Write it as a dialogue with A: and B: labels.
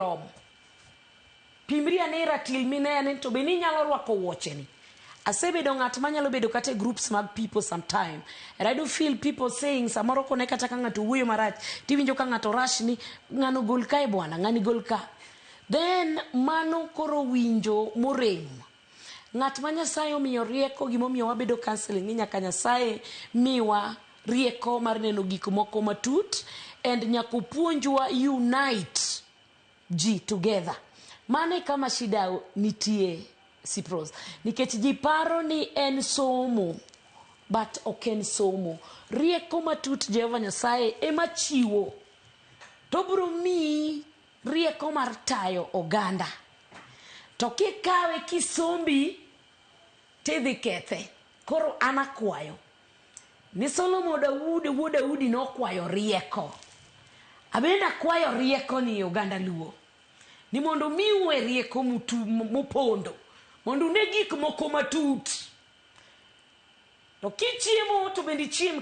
A: Romo. Pimri ane ratil minene to be ninyalo rwako wuocheni. Asebedo ng'at manyalo bedo kata e groups mag people sometime. And I do feel people saying samoro kone kata ka ng'ato wuoyo marach tiwinjo ka ng'ato rush ni ng'ano gol kae bwana, ng'ani gol ka. Then mano koro winjo morem. Ng'at ma Nyasaye omiyo rieko gimomiyo wabedo counseling ni nyaka Nyasaye miwa rieko mar neno gik moko matut and nyaka opuonjwa unite ji together. Mano e kama shida nitie Sipros. Nikech ji paro ni en somo but ok en somo. Rieko matut Jehova Nyasaye ema chiwo. To obiro miyi rieko mar tayo oganda. To kikawe kisombi tidhi kethe. Koro an akwayo ni Solomon Daudi wuod Daudi nokwayo rieko. Abende akwayo rieko ni oganda Luo. Ni mondo omiue rieko mutu, mopondo. Mondo une gik moko matut. To kichiemo to bende ichiem